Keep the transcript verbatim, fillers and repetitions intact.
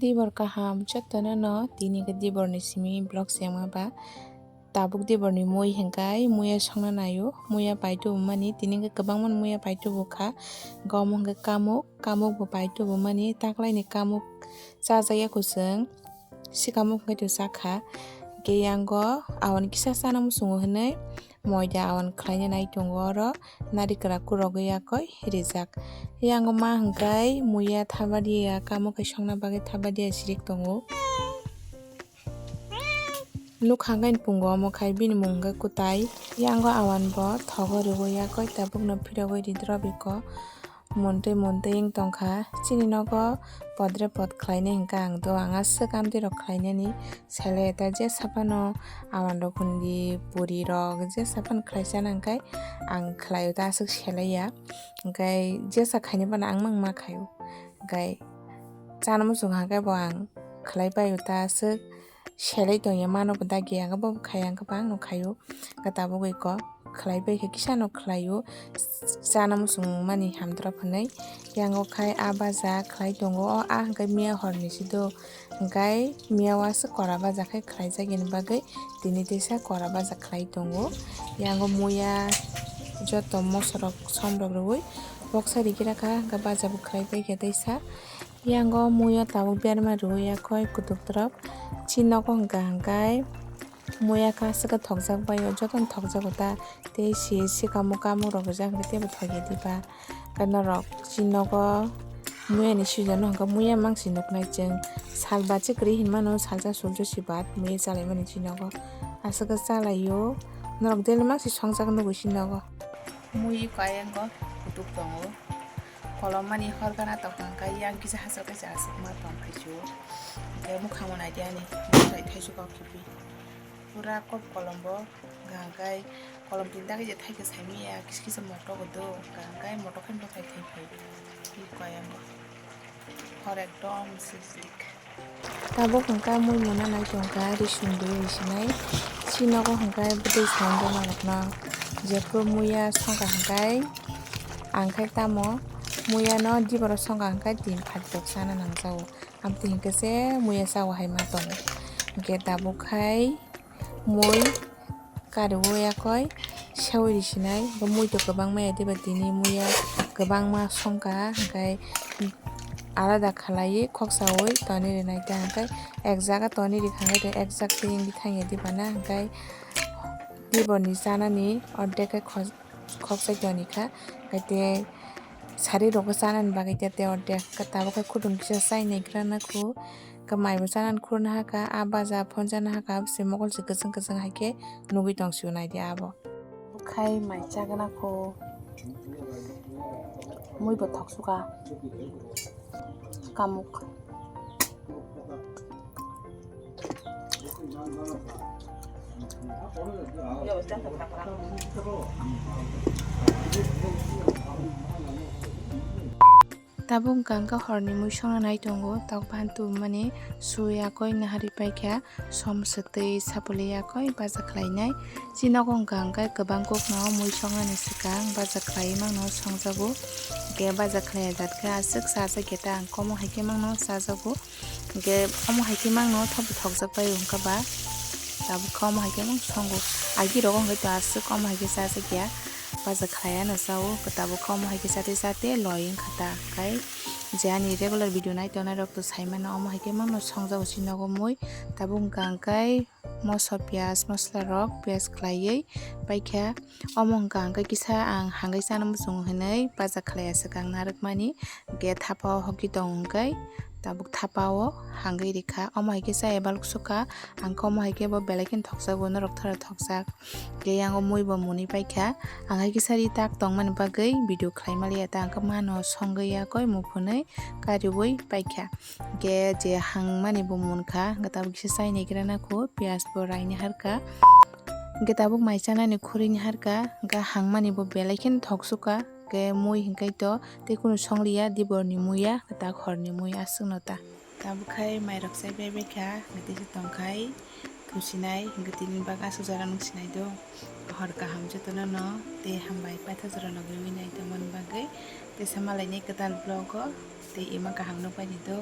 Dibor kaham jotono no tini khe dibor ni simi vlog sengma ba. Tabuk dibor ni mui hingkai muya songna naio, muya paitubumani tini khe kwbangma muya paitubu kha. Gom hingkhe kamuk, kamuk bo paitubumani taklai ni kamuk chajakya kwchwng, si kamuk hingkhe to chakha. Hingkhe yango awan kisa chana muchungo hinwi moida awan khlaina nai tongo oro, narikra kurogwi yakoi rijak. Yango ma hingkai muya thabadiya kamo khai songna bagwi thabadiya sirik tongo. Nukha hingkai pungo omo khai bini mung hingkai kwtai. Yango awan bo thogo riwi yakoi tabukno phirogwi ridrobiko. Montwi montwi wng tongkha. Chini nogo podre pod khlainai hwnkha ang do, ang aswk amtwi rok khlainani selai ta jesa phano awan rok hundi puri rok jesa phano khlai chana hwnkhe ang khlaio ta aswk selai ya. Hwnkhe jesa khainai phano ang mang ma khaio. Hwnkhe chana muchung hwnkhe bo ang khlai paio ta aswk. Selai tongya mano bo dagi, ang bo khai, ang bo ang no khaio. Khe tabuk iko khlai bai khe kisa no khlaio. Chana muchung mani hamtra phwnwi yango khai a baja khlai tongo. O a hwnkhe miya horni si do, hwnkhe miya o aswk kora baja khai khlai jak, ini bagwi tini teisa kora baja khlai tongo. Yango muya joto moso rok som rok rwui boksa rikira kha, hwnkhe baja bo khlai bai khe teisa. Yango muya tabuk berma rwui yakhoi kutuk torok. Chini nogo hwnkha hwnkhe muya kha aswk thokjak bai o, jotono thokjago ta. Tei si, si kamuk, kamuk rok rijak hwnkhe teibo thokya diba. Khe norok chini nogo muya ni season o hwnkhe muya mangsi nuknai chwng. Sal bachwk kwrwi hinmano, salsa sulsa si bat muya chalaimani chini nogo. Aswk khe chalaio. Norok daily mangsi songjak nugui chini nogo. Mui iko ayang o kutuk tongo. Kolom mani hor gana tong kha, yang kisa hachal kaisa aswk ma tong phaisu. Hwnkhe mukhang o naidi ani, mukhai thaisu kok kibi. Pura kop kolom bo, hwnkhe kolom tinta kaisa thaika saimanya, kisa kisa motok do, hwnkhe motok khe mukhai thai phai. Iko ayang o. Hor ekdom sislik. Tabuk hwnkha mui muna nai tongkha, risung dui risinai. Chini nogo hwnkha bwtwi songwi norokno. Jephru muya songkha hwnkhe, ang khai tamo muya no diboro songkha hwnkhe tin phatok sana nangjago. Amtwi hwnkhe se muya sao hai ma tongo. Hwnkhe tabuk khai mui kariui yakoi seui risinai, bo mui to kwbangma ya diba tini muya kwbangma songkha, hwnkhe alada khalaiwi khoksaui toni rinai ta, hwnkhe ek jaga toni rikha hwnkhe to ek jak twi wngwi thangya diba na, hwnkhe diboni chanani ordek khe khoj-, khoksa toni kha, hwnkhe tei sari rokbo chanani bagwi tei tei ordek tabuk khe khudung kisa chai naigra nakhu. Khe mai bo chanani khurna hakha, a baja phone chana hakha, se mokol se kwchwng kwchwng hai khe nugui tong sio naidi abo. Khai mai chagna kho, mui bo thok suka, kamuk. Tabuk hwnkha hwnkhe horni mui songna nai tongo, tok bahan tubumani sui yakoi nahari paikha, som swtwi sapuli yakoi baja khlainai. Chini nogo hwnkha hwnkhe kwbang kokno mui songnani swkang baja khlaiwi mangno songjago, hwnkhe baja khlaiya jat khe aswk chajakya ta ang komo hai khe mangno chajago. Hwnkhe omo hai khe mangno thok thokjak pai wngkha ba, tabuk khe omo hai khe mang songo. Agi rogo hwnkhe to aswk omo hai khe chajakya, baja khlaiya no chao, tabuk khe omo hai khe chate chate loi wngkha ta. Khai je ani regular video nai tongnai rok to sai mano, omo hai khe mangno songjago chini nogo mui. Tabuk hwnkha hwnkhe moso piyaj mosla rok piyaj khlaiwi paikha. Omo hwnkha hwnkhe kisa ang hangwi chana muchungo hinwi baja khlaiya swkang narwkmani, hwnkhe thapa o hoki tongo hwnkhe tabuk thapa o hangwi rikha. Omo hai khe chaya baluk sukha, ang khe omo hai khe bo belai kheno thokjago, norok thara thokjak. Hwnkhe yango mui bo mwnwi paikha, ang hai kisa ri tak tongmani bagwi video khlai maliya ta, ang khe mano songwi yakoi muphunwi kariui paikha. Hwnkhe je hangmani bo munkha, hwnkhe tabuk kisa chaini gra nakho, piyaj bo raini harkha. Hwnkhe tabuk mai chanani khurui ni harkha, hwnkhe hangmani bo belai kheno thok sukha, hwnkhe mui hwnkhe to tei kunu songliya, dibor ni muya, kwtak hor ni mui aswk no ta. Tabuk khai mai rok chai bai bai kha, hwnkhe tei se tong khai. Thusinai hwnkhe tini bak aswk jora nung sinai do. Hor kaham jotono no tei hambai paithago jora no gwiwi nai tongmani bagwi. Teisa malainai kwtal vlog o tei ima kaham nukbai di do.